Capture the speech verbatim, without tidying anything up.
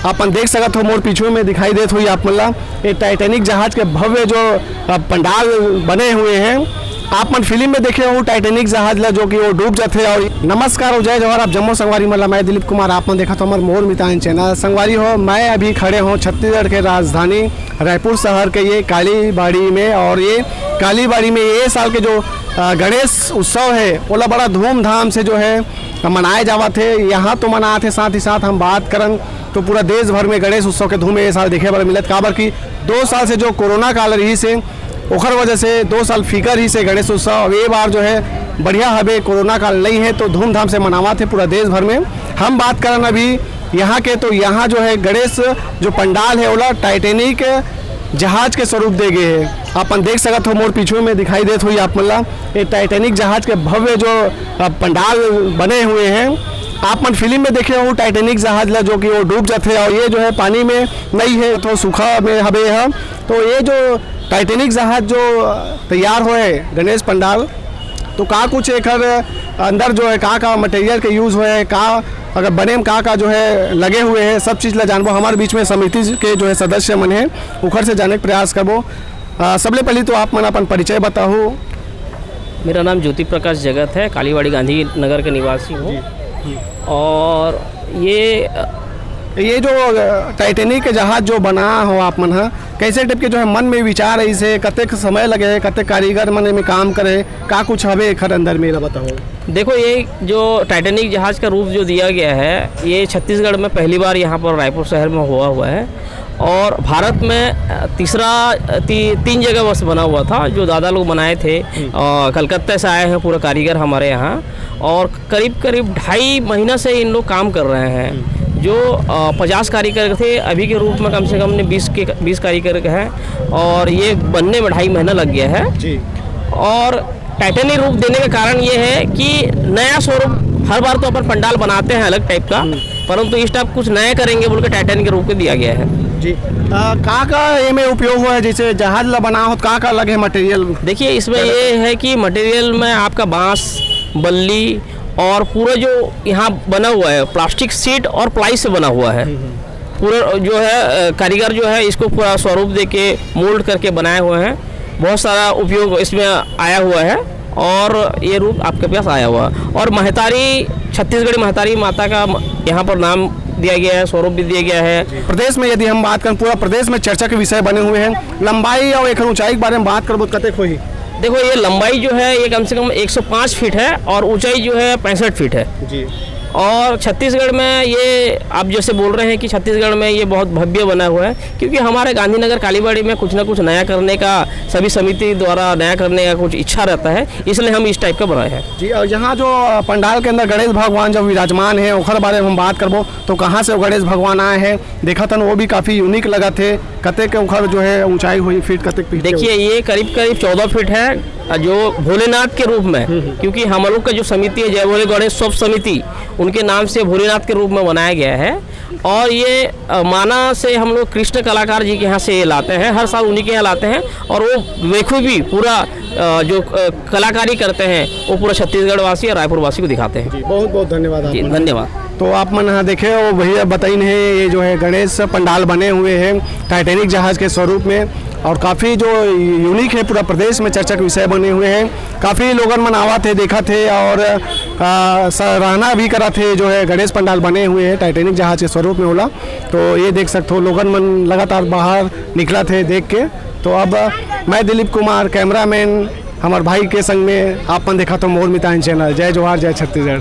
अपन देख सकत हो, मोर पीछू में दिखाई देत होही आप मन ला, ये टाइटैनिक जहाज के भव्य जो, अ, पंडाल बने हुए हैं। आप मन फिल्म में देखे हो टाइटैनिक जहाज ला, जो कि वो डूब जाथे। और नमस्कार और जय जोहार, आप जम्मो संगवारी मन ला, मैं दिलीप कुमार, आप मन देखत हो हमर मोर मितान चैनल। संगवारी हो, मैं अभी खड़े हों छत्तीसगढ़ के राजधानी रायपुर शहर के ये कालीबाड़ी में। और ये कालीबाड़ी में ये साल के जो, अ, गणेश उत्सव है, ओला बड़ा धूमधाम से जो है मनाए जावत हे। यहाँ तो मनात हे, साथ ही साथ हम बात करन तो पूरा देश भर में गणेश उत्सव के धूम ये साल देखे बर मिलत, काबर कि दो साल से जो कोरोना काल रहिस हे, ओखर वजह से दो साल फीका रहिस हे गणेश उत्सव। अब ये बार जो है बढ़िया हबे, कोरोना काल नहीं है, तो धूमधाम से मनावत हे पूरा देश भर में। हम बात करन अभी यहाँ के, तो यहाँ जो है गणेश जो पंडाल है, ओला टाइटैनिक जहाज के स्वरूप दे गए हैं। अपन देख सकत हो, मोर पीछू में दिखाई देत होही आप मन ला, ये टाइटैनिक जहाज के भव्य जो, अ, पंडाल बने हुए हैं। आप मन फिल्म में देखे हो टाइटैनिक जहाज ला, जो कि वो डूब जाथे और ये जो है पानी में नहीं है, तो सूखा में हबे है। तो ये जो टाइटैनिक जहाज जो, अ, तैयार होए गणेश पंडाल, तो का कुछ एकर अंदर जो है का का मटेरियल के यूज़ होए है, का अगर बने में का का जो है लगे हुए हैं, सब चीज़ ला जानबो। हमारे बीच में समिति के जो है सदस्य मन है, उखर से जाने के प्रयास करबो। अ, सबले पहले तो आप मन अपन परिचय बताओ। मेरा नाम ज्योति प्रकाश जगत है, कालीबाड़ी गांधी नगर के निवासी हूँ। जी। और ये, अ, ये जो, अ, टाइटैनिक के जहाज जो बना हो आप मन ह, कैसे टाइप के जो है मन में विचार है इसे, कतेक समय लगे है, कतेक कारीगर मन में काम करे, का कुछ हवे एखर अंदर में, एला बताओ। देखो, ये जो टाइटैनिक जहाज का रूप जो दिया गया है, ये छत्तीसगढ़ में पहली बार यहाँ पर रायपुर शहर में हुआ हुआ है और भारत में, अ, तीसरा, अ, ती-, तीन जगह बस बना हुआ था, जो दादा लोग बनाए थे। हम्म। अ, कलकत्ता से आए हैं पूरा कारीगर हमारे यहाँ और करीब करीब ढाई महीना से इन लोग काम कर रहे हैं। हम्म। जो, अ, पचास कारीगर थे, अभी के रूप में कम से कम ने बीस के, बीस कारीगर हैं और ये बनने में ढाई महीना लग गया है। जी। और टाइटैनिक रूप देने का कारण ये है कि नया स्वरूप, हर बार तो अपन पंडाल बनाते हैं अलग टाइप का, हम्म। परंतु इस टाइप कुछ नया करेंगे बोल के टाइटैनिक के रूप में दिया गया है। जी। अ, का का एमे उपयोग हुआ है, जैसे जहाज ला बना हो, का का लगे मटेरियल? देखिए, इसमें ये है कि मटेरियल में आपका बांस, बल्ली और पूरा जो यहाँ बना हुआ है प्लास्टिक शीट और प्लाई से बना हुआ है। हम्म, हम्म। पूरा जो है, अ, कारीगर जो है इसको पूरा स्वरूप दे के मोल्ड करके बनाए हुए हैं। बहुत सारा उपयोग इसमें आया हुआ है और ये रूप आपके पास आया हुआ है। और महतारी, छत्तीसगढ़ी महतारी माता का म-, यहाँ पर नाम दिया गया है, स्वरूप भी दिया गया है। प्रदेश में यदि हम बात करें, पूरा प्रदेश में चर्चा के विषय बने हुए हैं। लंबाई और एकर ऊंचाई के बारे में बात करबो तो कतेक होही? देखो, ये लंबाई जो है, ये कम से कम एक सौ पाँच फीट है और ऊंचाई जो है, पैंसठ फीट है। जी। और छत्तीसगढ़ में ये, आप जैसे बोल रहे हैं कि छत्तीसगढ़ में ये बहुत भव्य बना हुआ है, क्योंकि हमारे गांधीनगर कालीबाड़ी में कुछ ना कुछ नया करने का, सभी समिति द्वारा नया करने का कुछ इच्छा रहता है, इसलिए हम इस टाइप का बनाए हैं। जी, और यहाँ जो, अ, पंडाल के अंदर गणेश भगवान जो विराजमान है, ओखर बारे में हम बात करबो, तो कहाँ से वो गणेश भगवान आए हैं, देखत हन, वो भी काफ़ी यूनिक लगत हे। कतेक ओखर जो है ऊंचाई होही, फीट कतेक फीट के देखिए, होही? ये करीब करीब चौदह फीट है, जो भोलेनाथ के रूप में, हम्म, हम्म। क्योंकि हम लोग का जो समिति है, जय भोले गणेश उत्सव समिति, उनके नाम से भोलेनाथ के रूप में बनाया गया है। और ये, अ, माना से हम लोग कृष्ण कलाकार जी के यहाँ से ये लाते हैं, हर साल उन्हीं के यहाँ लाते हैं। और वो बेखूबी पूरा, अ, जो, अ, कलाकारी करते हैं, वो पूरा छत्तीसगढ़ वासी और रायपुर वासी को दिखाते हैं। जी, बहुत बहुत धन्यवाद आप जी, मन। धन्यवाद। तो आप मन ह देखे, वो भैया बताइन हे, ये जो है गणेश पंडाल बने हुए हैं टाइटैनिक जहाज के स्वरूप में, और काफ़ी जो यूनिक है, पूरा प्रदेश में चर्चा के विषय बने हुए हैं। काफ़ी लोगन मन आवत हे, देखत हे और, आ, सराहना भी करत हे, जो है गणेश पंडाल बने हुए हैं टाइटैनिक जहाज के स्वरूप में ओला। तो ये देख सकते हो, लोगन मन लगातार बाहर निकलत हे देख के। तो अब मैं दिलीप कुमार, कैमरामैन, हमर भाई के संग में आप मन देखत हो मोर मितान चैनल। जय जोहार, जय छत्तीसगढ़।